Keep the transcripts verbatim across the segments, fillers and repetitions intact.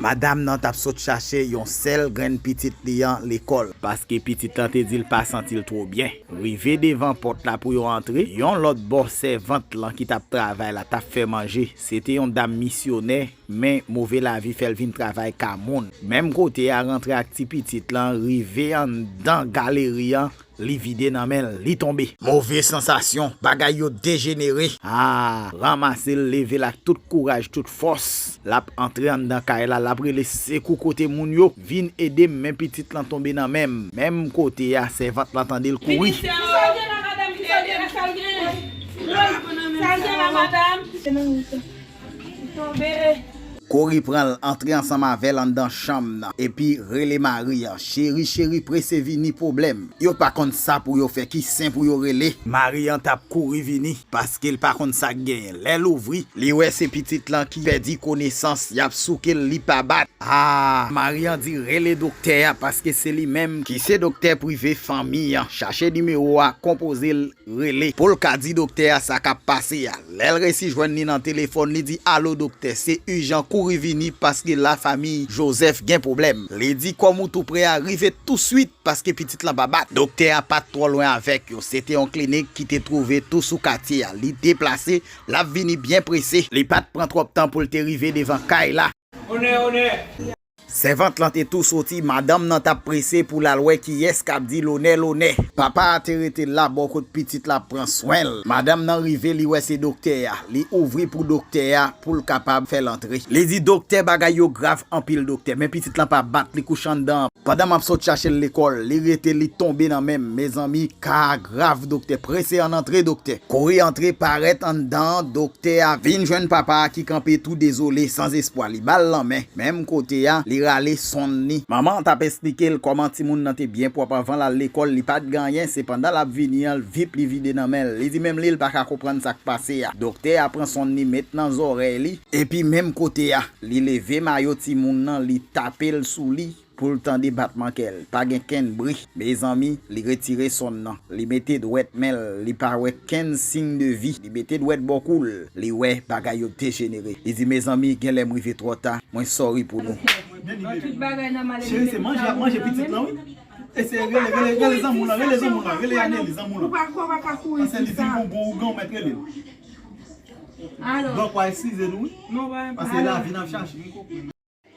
Madanm nan t ap sot chache yon sèl grenn pitit li an lekòl, paske pitit lan te di l pa santi l twò byen. Rive devan pòt la pou yo antre, yon lòt bò sèvant lan ki t ap travay la t ap fè manje. Se te yon dam misyonè, men move lavi fè l vin travay ka moun. Menm kote a, rantre ak ti pitit lan, rive anndan galeri an, li vide nan men l, li tonbe. Move sansasyon, bagay yo dejenere. Ah, ranmase l, leve l ak tout kouraj, tout fòs. L ap antre anndan kay la, l ap rele sekou kote moun yo, vin ede m, men pitit lan tonbe nan men m. Menm kote a, sèvant lan tande l kouri. Kisa w gen la, madanm? Kisa w gen la? Sa l gen? Sa l gen la, madanm? Tonbe. Kouri pran l, antre ansanm avè l anndan chanm nan, epi rele mari an, cheri, cheri, prese vini, pwoblèm. Yo pa konn sa pou yo fè, ki sen pou yo rele. Mari an t ap kouri vini, paske l pa konn sa k genyen. Lè l ouvri, li wè se pitit lan ki pèdi konesans, y ap souke l, li pa bat. Ah, mari an di rele doktè a, paske se li menm ki se doktè prive fanmi an. Chache nimewo a, konpoze l, rele pou l ka di doktè a sa k ap pase a. Lè l resi jwenn li nan telefòn, li di, "Alo, doktè, se ijan, kouri vini paske lafanmi Joseph gen pwoblèm." Li di, "Kòm ou tou prè a, rive touswit paske pitit lan pa bat." Doktè a pa t twò lwen avèk yo. Se te yon klinik ki te twouve tou sou katye a. Li deplase, l ap vini byen prese. Li pa t pran twòp tan pou l te rive devan kay la. Onè, onè. Sèvant lan te tou soti, madanm nan t ap prese pou l al wè kiyès k ap di l onè, l onè. Papa a te rete la bò kot pitit la ap pran swen l. Madanm nan rive, li wè se doktè a. Li ouvri pou doktè a, pou l kapab fè l antre. Li di, "Doktè, bagay yo grav anpil, doktè, men pitit lan pa bat, li kouche anndan an. Pandan m ap sot chache l lekòl, li rete, li tonbe nan men m. Mezanmi, ka a grav, doktè. Prese ann antre, doktè." Kouri antre, parèt anndan an, doktè a vin jwenn papa a ki kanpe tou dezole, san espwa. Li ba l lanmen. Menm kote a, li rale sonn li. Manman an t ap esplike l kòman timoun nan te byen pwòp anvan l al lekòl, li pa t gen anyen, se pandan l ap vini an, vip li vide nan men l. Li di menm li, l pa ka konprann sa k pase a. Doktè a pran sonn li, met nan zòrèy li, epi menm kote a, li leve mayo timoun nan, li tape l sou li pou l tande batman kè l. Pa gen kenn bri. Mezanmi, li retire sonn nan. Li mete dwèt men l, li pa wè kenn siy de vi. Li mete dwèt bò kou l, li wè bagay yo dejenere. Li di, "Mezanmi, genlè m rive twò ta, mwen sòri pou nou." Tout bagay nòmal. Cheri, se manje, ap manje pitit lan, wi. E se rele, rele, rele zanmi w lan, rele zanmi w lan, rele Aneli, zanmi w lan. Ou pa, ou pa ka kouri. Paske li di l gon, gon ougan, ou mèt rele l. Alò. Donk, w a eskize nou, wi. Paske lavi n ap chache.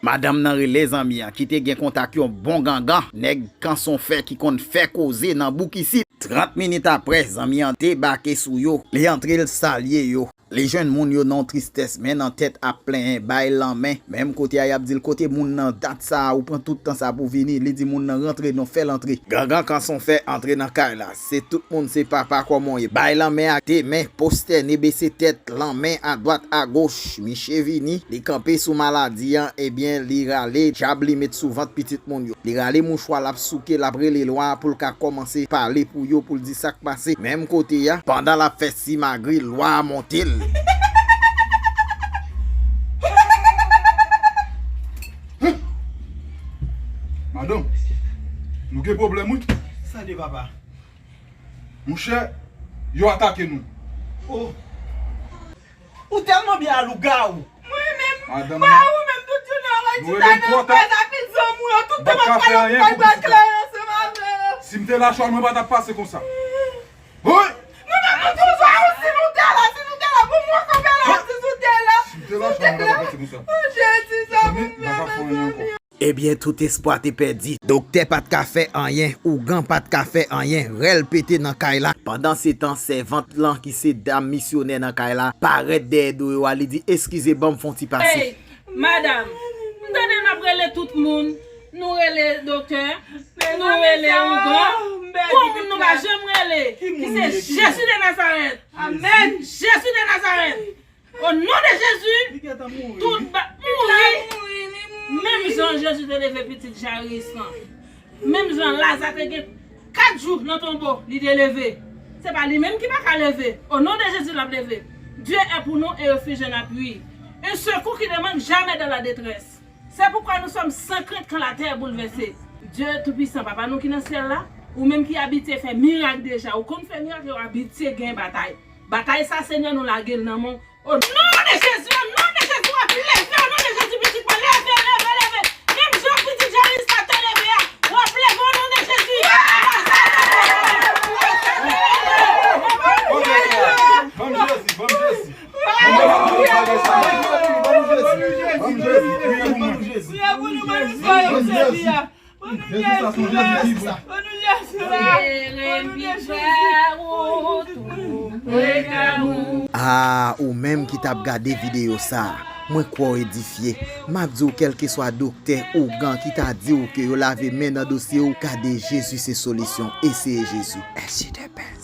Madanm nan rele zanmi an, ki te gen kontak yon bon gangan, nèg kanson fè ki konn fè koze nan bouk isit. Trant minit apre, zanmi an debake sou yo. Li antre, l salye yo. Li jwenn moun yo nan yon tristès, men nan tèt ap plenyen, bay lanmen. Menm kote a, y ap di l, "Kote moun nan? Dat sa a, ou pran tout tan sa pou vini?" Li di moun nan, "Rantre non, fè l antre." Gangan kanson fè antre nan kay la. Se tout moun, se papa kòman w ye. Bay lanmen ak de men, pwostène, bese tèt, lanmen adwat, agoch. Miche vini, li kanpe sou maladi an, ebyen, li rale djab li met sou vant pitit moun yo. Li rale mouchwa, l ap souke, l ap rele lwa pou l ka kòmanse pale pou yo, pou l di sa k pase. Menm kote a, pandan l ap fè simagri, lwa a monte l. Madanm, nou gen pwoblèm, wi. Sa de papa? Monchè, yo atake nou. Oh. Ou tèlman byen a lougawou. Mwen menm, madanm, mwen, ou menm, tout jounen, ou wè ti zanmi, ou pèse ak zanmi w yo, tout tan m ap pale, ou pral bwè kleren ansanm avè yo. Si m te la chòl, mwen pa t ap pase konsa. Woy! Nou menm, nou toujou a ou, si nou te la, si nou te la, pou mwen kanpe la, si nou te la. Si m te la chòl, mwen pa t ap pase konsa. Oh, Jezi, sa pou m fè, mezanmi. Ebyen, tout espwa te pèdi. Doktè pa t ka fè anyen, ougan pa t ka fè anyen, rèl pete nan kay la. Pandansetan, sèvant lan, ki se dam misyonè nan kay la, parèt dèyè do yo a, li di, "Eskize, ban m fè yon ti pase." Ey, madanm, m tande n ap rele tout moun, nou rele doktè, nou rele ougan, pou yon moun nou pa janm rele, ki se Jezi de Nazarèt. Amèn. Jezi de Nazarèt. O non de Jezi, tout ba-, mouri. Menm jan Jezi te leve pitit Jayis lan. Menm jan Laza te gen kat jou nan tonbo, li te leve. Se pa li menm ki pa ka leve. O non de Jezi, l ap leve. Dieu est pour nous et refuge en appui. Un secours qui ne manque jamais dans la détresse. C'est pourquoi nous sommes sans crainte quand la terre est bouleversée. Dieu Tout-Puissant, Papa nou ki nan syèl la, ou menm ki abitye fè mirak deja, ou konn fè mirak, ou abitye gen batay. Batay sa, Senyè, nou lage l nan men w. O non de Jezi, o non de Jezi, w ap leve, o non de Jezi, pitit mwen, leve, leve, Jezi. Jezi sa, se Jezi ki vre. Ah, ou menm ki t ap gade videyo sa, mwen kwè w edifye. M ap di w, kèlkeswa doktè, ougan ki ta di w ke yo lave men nan dosye w, gade Jezi se solisyon. Eseye Jezi. S J D P.